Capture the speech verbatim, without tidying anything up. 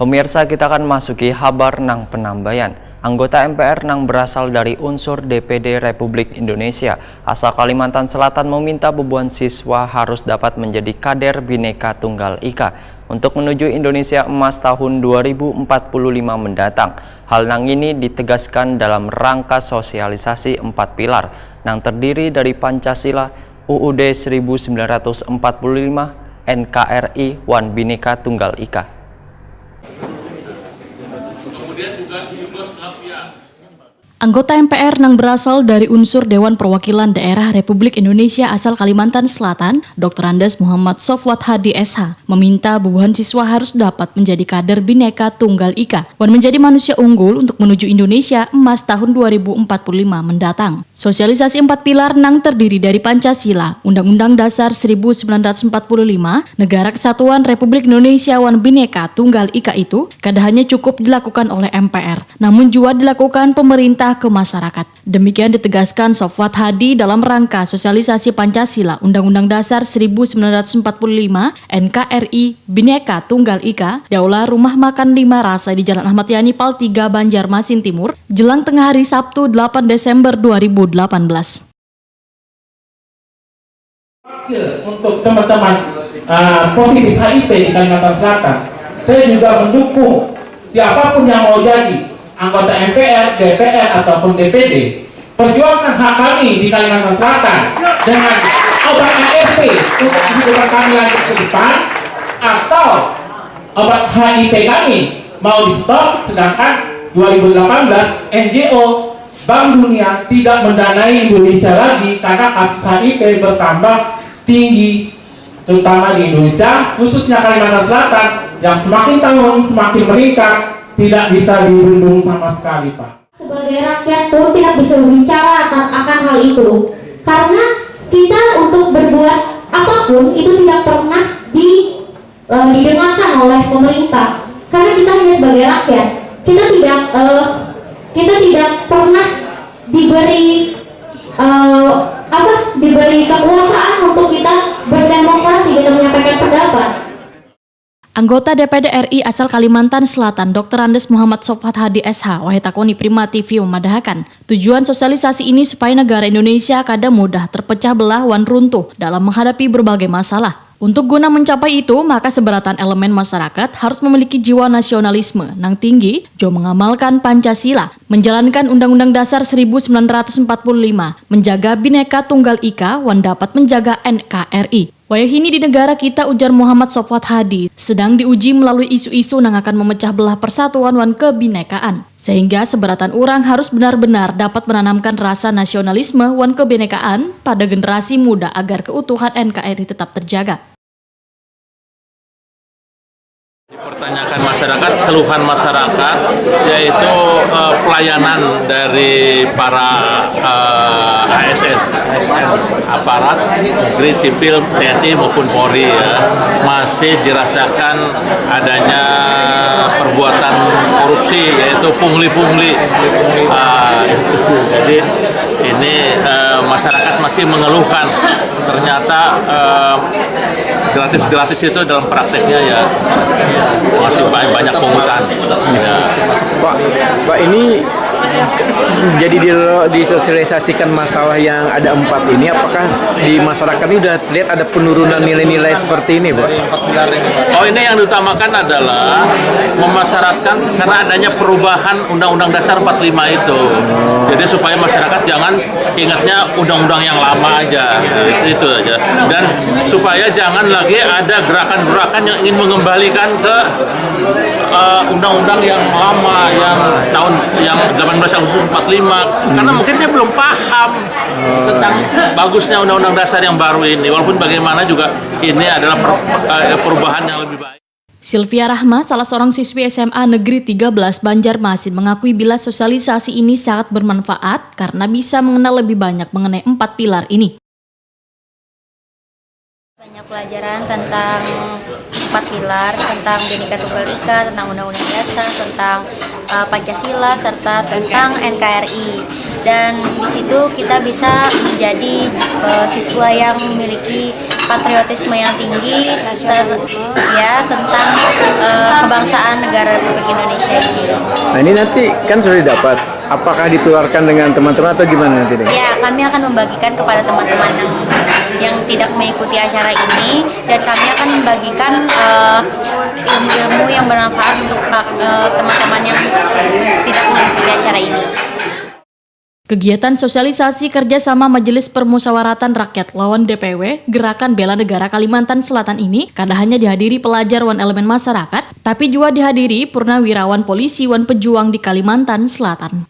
Pemirsa, kita akan masuki habar nang penambayan. Anggota M P R nang berasal dari unsur D P D Republik Indonesia asal Kalimantan Selatan meminta bubuhan siswa harus dapat menjadi kader Bhinneka Tunggal Ika untuk menuju Indonesia Emas tahun dua ribu empat puluh lima mendatang. Hal nang ini ditegaskan dalam rangka sosialisasi empat pilar nang terdiri dari Pancasila, U U D seribu sembilan ratus empat puluh lima, N K R I, wan Bhinneka Tunggal Ika. Anggota M P R nang berasal dari unsur Dewan Perwakilan Daerah Republik Indonesia asal Kalimantan Selatan, Doktor Andes Muhammad Sofwat Hadi S H, meminta bubuhan siswa harus dapat menjadi kader Bhinneka Tunggal Ika wan menjadi manusia unggul untuk menuju Indonesia Emas tahun dua ribu empat puluh lima mendatang. Sosialisasi empat pilar nang terdiri dari Pancasila, Undang-Undang Dasar seribu sembilan ratus empat puluh lima, Negara Kesatuan Republik Indonesia wan Bhinneka Tunggal Ika itu kada hanya cukup dilakukan oleh M P R, namun jua dilakukan pemerintah ke masyarakat. Demikian ditegaskan Sofwat Hadi dalam rangka sosialisasi Pancasila, Undang-Undang Dasar seribu sembilan ratus empat puluh lima, N K R I, Bhinneka Tunggal Ika, di Aula Rumah Makan Lima Rasa di Jalan Ahmad Yani Pal tiga, Banjarmasin Timur, jelang tengah hari Sabtu, delapan Desember dua ribu delapan belas. Wakil untuk teman-teman, uh, positif H I V di Kalimantan Selatan, saya juga mendukung siapapun yang mau jadi anggota M P R, D P R, ataupun D P D. Perjuangkan hak kami di Kalimantan Selatan dengan obat A R T untuk kehidupan kami lanjut ke depan, atau obat H I V kami mau di stop, sedangkan dua ribu delapan belas N G O Bank Dunia tidak mendanai Indonesia lagi karena kasus H I V bertambah tinggi, terutama di Indonesia, khususnya Kalimantan Selatan, yang semakin tahun semakin meningkat, tidak bisa dibendung sama sekali, Pak. Sebagai rakyat pun tidak bisa berbicara akan hal itu, karena kita untuk berbuat apapun itu tidak pernah di, eh, didengarkan oleh pemerintah, karena kita hanya sebagai rakyat, kita tidak, eh, kita tidak pernah diberi, eh, apa, diberi kekuasaan untuk kita berdemokrasi, kita menyampaikan pendapat. Anggota D P D R I asal Kalimantan Selatan, Doktor Andes Muhammad Sofwat Hadi S H, wahai takuni Prima T V memadahakan, tujuan sosialisasi ini supaya negara Indonesia kada mudah terpecah belah wan runtuh dalam menghadapi berbagai masalah. Untuk guna mencapai itu, maka seberataan elemen masyarakat harus memiliki jiwa nasionalisme nang tinggi, jua mengamalkan Pancasila, menjalankan Undang-Undang Dasar seribu sembilan ratus empat puluh lima, menjaga Bhinneka Tunggal Ika, wan dapat menjaga N K R I. Wayahini di negara kita, ujar Muhammad Sofwat Hadi, sedang diuji melalui isu-isu nang akan memecah belah persatuan wan kebinekaan, sehingga seberataan urang harus benar-benar dapat menanamkan rasa nasionalisme wan kebinekaan pada generasi muda agar keutuhan N K R I tetap terjaga. Dipertanyakan masyarakat, keluhan masyarakat, yaitu eh, pelayanan dari para eh, A S N, aparat negeri sipil, T N I maupun Polri, ya, masih dirasakan adanya perbuatan korupsi, yaitu pungli-pungli. Ah, itu. Jadi ini eh, masyarakat masih mengeluhkan ternyata eh, gratis-gratis itu dalam prakteknya ya masih banyak, banyak pungutan. Ya. Pak, Pak, ini jadi di, disosialisasikan masalah yang ada empat ini, apakah di masyarakat ini udah lihat ada penurunan nilai-nilai seperti ini, Pak? Oh, ini yang diutamakan adalah memasyaratkan karena adanya perubahan Undang-Undang Dasar empat lima itu. Jadi supaya masyarakat jangan ingatnya undang-undang yang lama aja, itu aja. Dan supaya jangan lagi ada gerakan-gerakan yang ingin mengembalikan ke eh, undang-undang yang lama, yang tahun yang delapan belas Agustus empat lima. Karena mungkin dia belum paham tentang bagusnya Undang-Undang Dasar yang baru ini. Walaupun bagaimana juga ini adalah per- eh, perubahan yang lebih baik. Sylvia Rahma, salah seorang siswi S M A Negeri tiga belas Banjarmasin, mengakui bila sosialisasi ini sangat bermanfaat karena bisa mengenal lebih banyak mengenai empat pilar ini. Banyak pelajaran tentang empat pilar tentang Bhinneka Tunggal Ika, tentang Undang-Undang Dasar, tentang uh, Pancasila, serta tentang N K R I. Dan di situ kita bisa menjadi uh, siswa yang memiliki patriotisme yang tinggi, ya, tentang uh, kebangsaan negara Republik Indonesia ini. Nah, ini nanti kan sudah didapat. Apakah ditularkan dengan teman-teman atau gimana nanti nih? Ya, kami akan membagikan kepada teman-teman yang yang tidak mengikuti acara ini, dan kami akan membagikan uh, ilmu-ilmu yang bermanfaat untuk uh, teman-teman yang tidak mengikuti acara ini. Kegiatan sosialisasi kerjasama Majelis Permusyawaratan Rakyat lawan D P W Gerakan Bela Negara Kalimantan Selatan ini kada hanya dihadiri pelajar wan elemen masyarakat, tapi juga dihadiri purnawirawan polisi wan pejuang di Kalimantan Selatan.